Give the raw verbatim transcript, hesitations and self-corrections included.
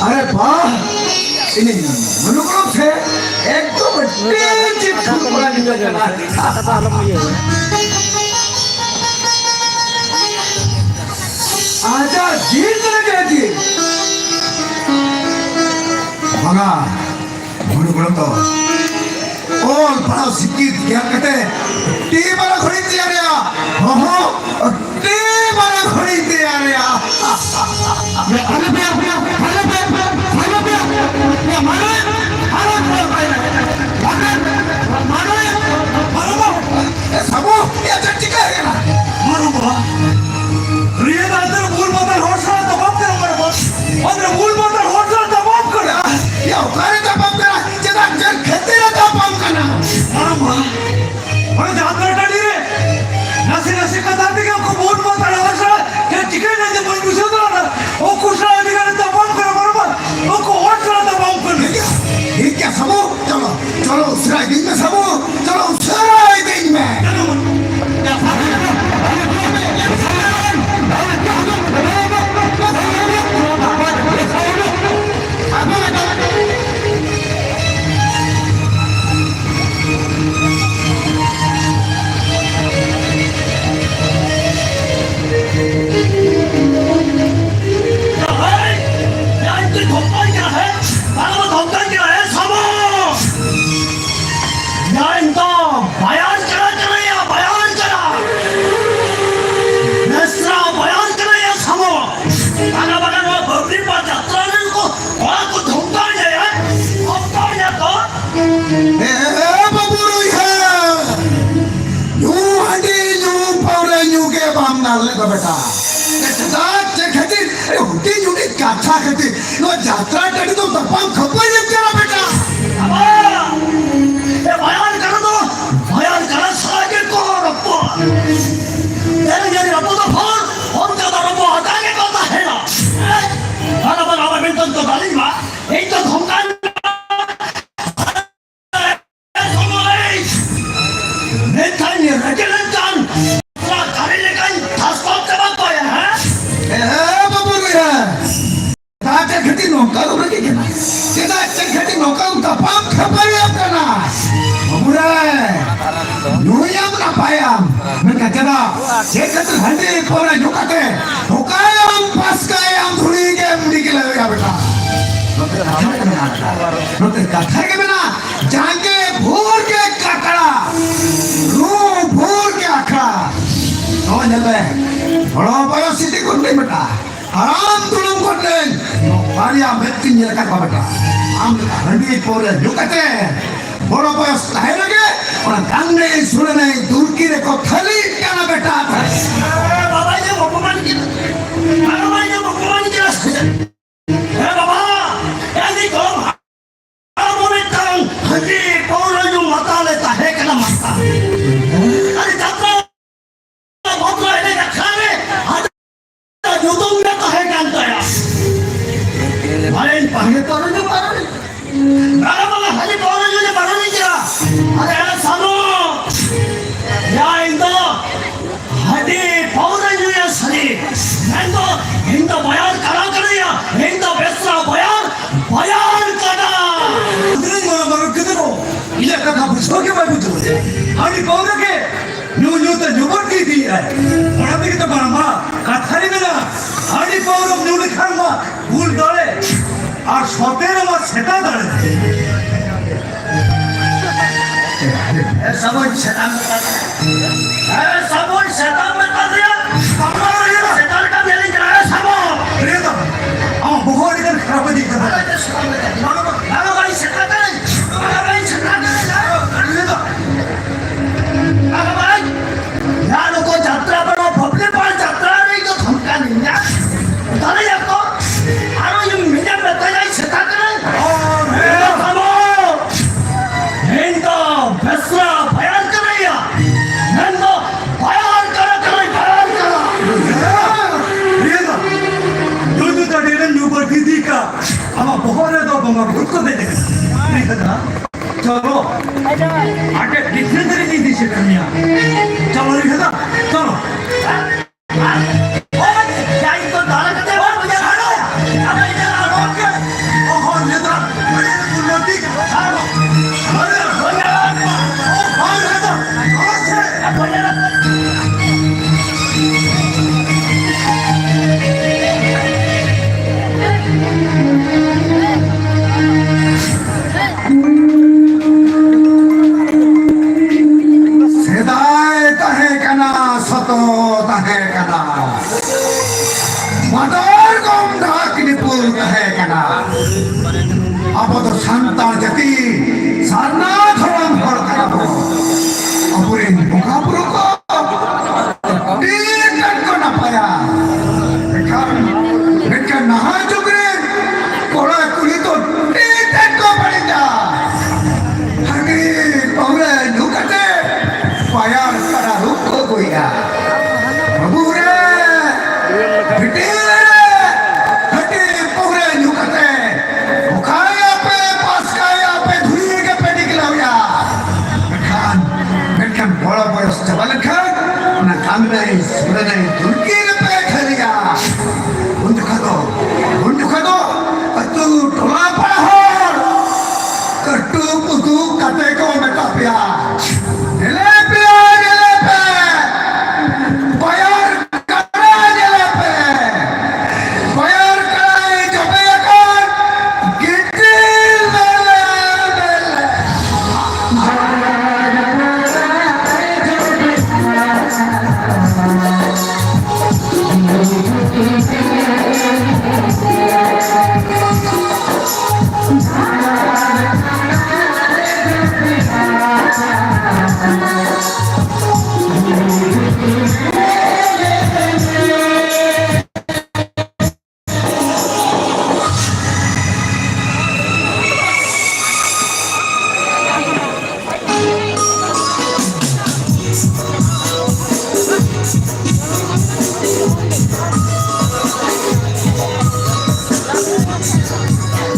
ᱟᱨᱮ ᱵᱟᱦ! ᱤᱧ ᱢᱚᱱᱳᱜᱨᱟᱢ ᱥᱮ ᱮᱠᱫᱚᱢ ᱟᱹᱰᱤ ᱪᱮᱫ ᱠᱷᱩᱵ ᱵᱟᱲᱟ ᱧᱮᱞᱚᱜ ᱠᱟᱱᱟ᱾ ᱠᱟᱛᱷᱟ ᱫᱚ ᱟᱞᱚᱢ ᱤᱭᱟᱹᱭᱟ᱾ ᱟᱪᱪᱷᱟ, ᱡᱤᱞ ᱛᱮ ᱞᱟᱜᱮ ᱡᱤᱞ᱾ ᱵᱟᱝᱟ, ᱢᱚᱱᱳᱜᱨᱟᱢ ᱫᱚ ᱚᱞ ᱯᱟᱲᱦᱟᱣ ᱥᱤᱠᱷᱤᱛ ᱜᱮᱭᱟᱱ ᱠᱟᱛᱮ ᱴᱤ ᱵᱟᱞᱟ ᱜᱷᱚᱲᱤ ᱛᱮᱭᱟᱨᱮᱭᱟ᱾ ᱦᱚᱸ ᱦᱚᱸ, ᱴᱤ ᱵᱟᱞᱟ ᱜᱷᱚᱲᱤ ᱛᱮᱭᱟᱨᱮᱭᱟ᱾ ᱟᱞᱮ ᱯᱮ, ᱟᱞᱮ ᱯᱮ, ᱟᱞᱮ ᱯᱮ, ᱢᱟᱱᱮ, ᱟᱞᱮ ᱯᱮ, ᱢᱟᱱᱮ, ᱢᱟᱱᱮ, ᱮ ᱥᱟᱵᱩ, ᱮ ᱪᱮᱫ ᱪᱤᱠᱟᱹ ᱦᱩᱭ ᱮᱱᱟ? ᱢᱟᱱᱩ ᱵᱟᱵᱟ, ᱱᱤᱭᱟᱹ ᱫᱚ ᱟᱫᱚ ᱵᱩᱞ ᱵᱟᱛᱟᱞ ᱦᱚᱲ ᱥᱟᱞᱟᱜ ᱛᱟᱯᱟᱢ ᱠᱟᱱᱟ, ᱢᱟᱱᱩ ᱵᱟᱵᱟ᱾ ᱟᱫᱚ ᱵᱩᱞ ᱵᱟᱛᱟᱞ ᱦᱚᱲ ᱥᱟᱞᱟᱜ ᱛᱟᱯᱟᱢ ᱠᱟᱱᱟ᱾ ᱭᱟ, ᱚᱠᱟᱨᱮ ᱛᱟᱯᱟᱢ ᱠᱟᱱᱟ? ᱪᱮᱫᱟᱜ, ᱪᱮᱫ ᱠᱷᱟᱹᱛᱤᱨ ᱮ ᱛᱟᱯᱟᱢ ᱠᱟᱱᱟ? ᱢᱟᱱᱩ ᱵᱟᱵᱟ, ᱚᱱᱟ ᱡᱟᱦᱟᱸ ᱫᱚ ᱴᱟᱺᱰᱤ ᱨᱮ ᱱᱟᱥᱮ ᱱᱟᱥᱮ ᱠᱟᱛᱷᱟ ᱛᱮᱜᱮ ᱩᱱᱠᱩ ᱵᱩᱞ ᱵᱟᱛᱟᱞ ᱦᱚᱲ ᱥᱟᱞᱟᱜ ᱪᱮᱫ ᱪᱤᱠᱟᱹᱭᱮᱱᱟ ᱡᱮ ᱵᱟᱹᱧ ᱵᱩᱡᱷᱟᱹᱣ ᱫᱟᱲᱮᱭᱟᱜ ᱠᱟᱱᱟ᱾ ᱩᱱᱠᱩ ᱥᱟᱞᱟᱜ ᱟᱹᱰᱤ ᱜᱟᱱ ᱮ ᱛᱟᱯᱟᱢ ᱠᱟᱱᱟ, ᱢᱟᱱᱩ ᱵᱟᱵᱟ᱾ ᱩᱱᱠᱩ ᱦᱚᱲ ᱥᱟᱞᱟᱜ ᱛᱟᱯᱟᱢ ᱠᱟᱱᱟ᱾ ᱴᱷᱤᱠ ᱜᱮᱭᱟ, ᱴᱷᱤᱠ ᱜᱮᱭᱟ, ᱥᱟᱵᱩ, ᱪᱚᱞᱚ, ᱪᱚᱞᱚ, ᱩᱥᱟᱹᱨᱟ ᱤᱫᱤᱧ ᱢᱮ, ᱥᱟᱵᱩ, ᱪᱚᱞᱚ, ᱩᱥᱟᱹᱨᱟ ᱤᱫᱤᱧ ᱢᱮ᱾ ᱤᱧ ᱫᱚ ᱵᱟᱭᱟᱨ ᱠᱟᱱᱟ, ᱠᱟᱱᱟᱭᱟ, ᱵᱟᱭᱟᱨ ᱠᱟᱱᱟ᱾ ᱵᱮᱥᱨᱟ ᱵᱟᱭᱟᱨ ᱠᱟᱱᱟᱭᱟ, ᱥᱟᱢᱚ᱾ ᱵᱟᱜᱟ ᱵᱟᱜᱟ ᱱᱚᱣᱟ ᱵᱟᱵᱨᱤ ᱯᱟᱨ ᱡᱟᱛᱨᱟ ᱨᱮᱱ ᱠᱚ ᱠᱚᱲᱟ ᱠᱚ ᱫᱷᱚᱢᱠᱟᱣ ᱧᱟᱭᱟ, ᱫᱷᱚᱢᱠᱟᱣ ᱧᱟ ᱠᱚ᱾ ᱮ, ᱮ, ᱵᱟᱹᱵᱩ ᱨᱩᱭᱦᱟ, ᱧᱩ ᱦᱟᱺᱰᱤ, ᱧᱩ ᱯᱟᱹᱣᱨᱟᱹ ᱧᱩ ᱜᱮ ᱵᱟᱢ ᱜᱟᱱ ᱞᱮᱫᱟ ᱵᱮᱴᱟ᱾ ᱪᱮᱫᱟᱜ, ᱪᱮᱫ ᱠᱷᱟᱹᱛᱤᱨ? ᱟᱨᱮ ᱦᱩᱰᱤᱧ ᱦᱩᱰᱤᱧ ᱠᱟᱛᱷᱟ ᱠᱟᱛᱷᱟ ᱠᱷᱟᱹᱛᱤᱨ ᱱᱚᱣᱟ ᱡᱟᱛᱨᱟ ᱴᱟᱺᱰᱤ ᱫᱚ ᱛᱟᱯᱟᱢ ᱠᱷᱟᱹᱯᱟᱹᱨᱤ ᱮᱢ ᱠᱟᱱᱟ ᱵᱮᱴᱟ᱾ ᱟᱵᱟ, ᱮ ᱵᱟᱭᱟᱨ ᱠᱟᱱᱟ ᱫᱚ, ᱵᱟᱭᱟᱨ ᱠᱟᱱᱟ ᱥᱟᱞᱟ ᱜᱮ ᱠᱚ ᱨᱚᱯᱚᱲ᱾ ᱛᱮᱨᱮ ᱡᱟᱹᱨᱤ ᱨᱚᱯᱚᱲ ᱫᱚ ᱦᱚᱲ, ᱦᱚᱲ ᱠᱟᱫᱟ ᱨᱚᱯᱚᱲ ᱦᱟᱛᱟ ᱜᱮ ᱠᱚ ᱛᱟᱦᱮᱱᱟ᱾ ᱮ, ᱵᱟᱨᱟ ᱵᱟᱨᱟ ᱟᱵᱟ ᱢᱮᱱᱛᱮ ᱫᱚ ᱫᱟᱞᱤᱧ ᱢᱟ, ᱤᱧ ᱫᱚ ᱫᱷᱚᱢᱠᱟᱣ ᱢᱮᱱᱠᱷᱟᱱ ᱨᱟᱡᱟ ᱞᱮᱱᱠᱷᱟᱱ ᱫᱷᱟᱥ ᱠᱚ ᱪᱟᱵᱟ ᱠᱚᱭᱟ, ᱦᱮᱸ? ᱮ, ᱵᱟᱹᱵᱩ ᱵᱚᱭᱦᱟ, ᱪᱮᱫᱟᱜ ᱪᱮᱫ ᱠᱷᱟᱹᱛᱤᱨ ᱱᱚᱝᱠᱟ ᱫᱚ ᱵᱟᱹᱲᱤᱡ ᱠᱟᱱᱟ? ᱪᱮᱫᱟᱜ ᱪᱮᱫ ᱠᱷᱟᱹᱛᱤᱨ ᱱᱚᱝᱠᱟ ᱛᱟᱯᱟᱢ ᱠᱷᱟᱹᱯᱟᱹᱨᱤᱭᱟᱹᱜ ᱠᱟᱱᱟ? ᱵᱟᱹᱵᱩ ᱨᱮ, ᱧᱩᱭᱟᱢ ᱱᱟᱯᱟᱭᱟᱢ, ᱢᱮᱱᱠᱷᱟᱱ ᱪᱮᱫᱟᱜ? ᱪᱮᱫ ᱠᱷᱟᱹᱛᱤᱨ ᱦᱟᱺᱰᱤ ᱯᱟᱹᱣᱨᱟᱹ ᱧᱩ ᱠᱟᱛᱮ ᱚᱠᱟᱭᱟᱢ ᱯᱟᱥᱠᱟᱭᱟᱢ ᱫᱷᱩᱲᱤ ᱜᱮᱢ ᱰᱤᱜᱞᱟᱹᱣᱮᱜᱼᱟ ᱵᱮᱴᱟ? ᱱᱚᱛᱮ ᱠᱟᱛᱷᱟ ᱨᱮᱜᱮ ᱢᱮᱱᱟᱜᱼᱟ, ᱱᱚᱛᱮ ᱠᱟᱛᱷᱟ ᱨᱮᱜᱮ ᱢᱮᱱᱟᱜᱼᱟ, ᱡᱟᱸᱜᱮ ᱵᱷᱳᱨ ᱜᱮ ᱠᱟᱠᱲᱟ, ᱨᱩ ᱵᱷᱳᱨ ᱜᱮ ᱟᱠᱷᱲᱟ᱾ ᱱᱚᱜᱼᱚᱭ ᱧᱮᱞ ᱢᱮ, ᱦᱚᱲ ᱵᱚᱭᱚᱥ ᱤᱫᱤ ᱠᱚ ᱞᱟᱹᱭ ᱵᱮᱴᱟ, ᱦᱟᱲᱟᱢ ᱫᱩᱲᱩᱢ ᱠᱚᱴᱷᱮᱱ ᱱᱚᱣᱟ ᱵᱟᱨᱭᱟ ᱢᱮᱫ ᱛᱤᱧ ᱧᱮᱞ ᱟᱠᱟᱫ ᱠᱚᱣᱟ ᱵᱮᱴᱟ᱾ ᱟᱢ ᱞᱮᱠᱟ ᱦᱟᱺᱰᱤ ᱯᱟᱹᱣᱨᱟᱹ ᱧᱩ ᱠᱟᱛᱮ ᱵᱚᱲᱚ ᱵᱚᱭᱚᱥ ᱛᱟᱦᱮᱸ ᱨᱮᱜᱮ ᱚᱱᱟ ᱫᱟᱝᱱᱮ ᱥᱩᱲᱟᱹᱱᱮ ᱫᱩᱨᱠᱤ ᱨᱮᱠᱚ ᱛᱷᱟᱹᱞᱤᱜ ᱠᱟᱱᱟ ᱵᱮᱴᱟ᱾ ᱮ ᱵᱟᱵᱟ, ᱤᱧ ᱫᱚ ᱵᱟᱠᱚ ᱢᱟᱱ ᱠᱮᱫᱟ᱾ ᱟᱨ ᱵᱟᱵᱟ, ᱤᱧ ᱫᱚ ᱵᱟᱠᱚ ᱢᱟᱱ ᱠᱮᱫᱟ᱾ ᱮ ᱵᱟᱵᱟ, ᱮ ᱫᱤ ᱠᱚᱢ ᱟᱵᱚ ᱢᱤᱫᱴᱟᱝ ᱦᱟᱺᱰᱤ ᱯᱟᱹᱣᱨᱟᱹ ᱧᱩ ᱢᱟᱛᱟᱞᱮ ᱛᱟᱦᱮᱸ ᱠᱟᱱᱟ, ᱢᱟᱛᱟᱞ᱾ ᱟᱨ ᱡᱟᱛᱨᱟ ᱵᱚᱱᱫᱚ ᱮᱱᱮᱡ ᱟᱠᱷᱲᱟ ᱨᱮ ᱟᱡᱟᱜ ᱧᱩᱛᱩᱢ ᱜᱮ ᱛᱟᱦᱮᱸ ᱠᱟᱱ ᱛᱟᱭᱟ᱾ ᱢᱟᱨᱮᱱ ᱯᱟᱹᱦᱤᱞ ᱯᱟᱹᱣᱨᱟᱹ ᱧᱩ ᱯᱟᱹᱣᱨᱟᱹ ᱧᱩ᱾ ᱵᱟᱨᱟ ᱵᱟᱨᱟ ᱦᱟᱺᱰᱤ ᱯᱟᱹᱣᱨᱟᱹ ᱧᱩ ᱞᱮ ᱯᱟᱹᱣᱨᱟᱹ ᱧᱩ ᱠᱮᱫᱟ᱾ ᱟᱨ ᱮ ᱥᱟᱱᱩ, ᱭᱟ ᱤᱧ ᱫᱚ ᱦᱟᱺᱰᱤ ᱯᱟᱹᱣᱨᱟᱹ ᱧᱩᱭᱟ ᱥᱟᱹᱨᱤ, ᱢᱮᱱᱫᱚ ᱤᱧ ᱫᱚ ᱵᱟᱭᱟᱨ ᱠᱟᱰᱟ ᱠᱟᱱᱟᱭᱟ, ᱤᱧ ᱫᱚ ᱵᱮᱥᱨᱟ ᱵᱟᱭᱟᱨ, ᱵᱟᱭᱟᱨ ᱠᱟᱰᱟ᱾ ᱟᱹᱰᱤ ᱢᱟᱨᱟᱝ ᱢᱟᱨᱟᱝ ᱜᱤᱫᱽᱨᱟᱹ ᱠᱚ ᱤᱧᱟᱹᱜ ᱠᱟᱛᱷᱟ ᱵᱩᱡᱷᱟᱹᱣ ᱜᱮ ᱵᱟᱭ ᱵᱩᱡᱷᱟᱹᱣ ᱮᱫᱟ᱾ ᱦᱟᱺᱰᱤ ᱯᱟᱹᱣᱨᱟᱹ ᱜᱮ ᱧᱩ ᱧᱩ ᱛᱮ ᱧᱩ ᱵᱟᱹᱲᱛᱤ ᱤᱫᱤᱭᱮᱫᱟᱭ᱾ ᱚᱱᱟ ᱛᱮᱜᱮ ᱛᱚ ᱢᱟᱨᱟᱝ ᱢᱟ ᱠᱟᱛᱷᱟ ᱨᱮ ᱢᱮᱱᱟᱜᱼᱟ, ᱦᱟᱺᱰᱤ ᱯᱟᱹᱣᱨᱟᱹᱢ ᱧᱩ ᱞᱮᱠᱷᱟᱱ ᱢᱟ ᱩᱞ ᱫᱟᱲᱮ ᱟᱨ ᱥᱚᱛᱮ ᱨᱮᱢᱟ ᱥᱮᱛᱟ ᱫᱟᱲᱮ᱾ ᱮ ᱥᱟᱵᱚᱭ ᱥᱮᱛᱟ ᱢᱮᱛᱟ ᱫᱮᱭᱟ᱾ ᱮ ᱥᱟᱵᱚᱭ ᱥᱮᱛᱟ ᱢᱮᱛᱟ ᱫᱮᱭᱟ᱾ ᱥᱟᱵᱚᱭ ᱥᱮᱛᱟ ᱞᱮᱠᱟ ᱧᱮᱞᱤᱧ ᱠᱟᱱᱟ᱾ ᱮ ᱥᱟᱵᱚ᱾ ᱞᱟᱹᱭ ᱫᱚ, ᱟᱢᱟᱜ ᱵᱚᱦᱚᱜ ᱟᱹᱰᱤ ᱜᱟᱱ ᱠᱷᱟᱨᱟᱯ ᱤᱫᱤᱜ ᱠᱟᱱᱟ᱾ ᱵᱟᱝ, ᱵᱟᱝ, ᱵᱟᱝ, ᱥᱮᱛᱟ ᱠᱟᱹᱱᱟᱹᱧ᱾ ᱵᱟᱝ, ᱵᱟᱝ, ᱥᱮᱛᱟ ᱠᱟᱹᱱᱟᱹᱧ᱾ ᱞᱟᱹᱭ ᱫᱚ, ᱵᱟᱝ, ᱵᱟᱝ, ᱱᱚᱣᱟ ᱱᱩᱠᱩ ᱡᱟᱛᱨᱟ ᱵᱟᱲᱟ, ᱵᱟᱯᱞᱮ ᱯᱟᱲ ᱡᱟᱛᱨᱟ ᱨᱮ ᱤᱧ ᱫᱚ ᱫᱷᱚᱢᱠᱟᱣ ᱤᱧᱟ᱾ ᱫᱟᱲᱮᱭᱟᱜ ᱠᱚ᱾ ᱟᱢᱟᱜ ᱵᱚᱦᱚᱜ ᱨᱮᱫᱚ ᱵᱚᱸᱜᱟ ᱵᱷᱩᱛ ᱠᱚ ᱫᱮᱡ ᱟᱠᱟᱱᱟ᱾ ᱨᱤᱠᱷᱟᱹᱫᱟ, ᱪᱚᱞᱚ, ᱟᱴᱮᱫ ᱰᱤᱠᱷᱱᱟᱹ ᱛᱮ ᱤᱧ ᱤᱫᱤ ᱥᱮᱴᱮᱨ ᱢᱮᱭᱟ᱾ ᱪᱚᱞᱚ ᱨᱤᱠᱷᱟᱹᱫᱟ, ᱪᱚᱞᱚ᱾ ᱥᱮᱫᱟᱭ ᱛᱟᱦᱮᱸ ᱠᱟᱱᱟ, ᱥᱚᱛᱚ ᱛᱟᱦᱮᱸ ᱠᱟᱱᱟ, ᱵᱟᱫᱚᱨ ᱜᱚᱢ ᱰᱟᱠ ᱱᱤᱯᱩᱞ ᱛᱟᱦᱮᱸ ᱠᱟᱱᱟ᱾ ᱟᱵᱚ ᱫᱚ ᱥᱟᱱᱛᱟᱲ ᱡᱟᱹᱛᱤ ᱥᱟᱨᱱᱟ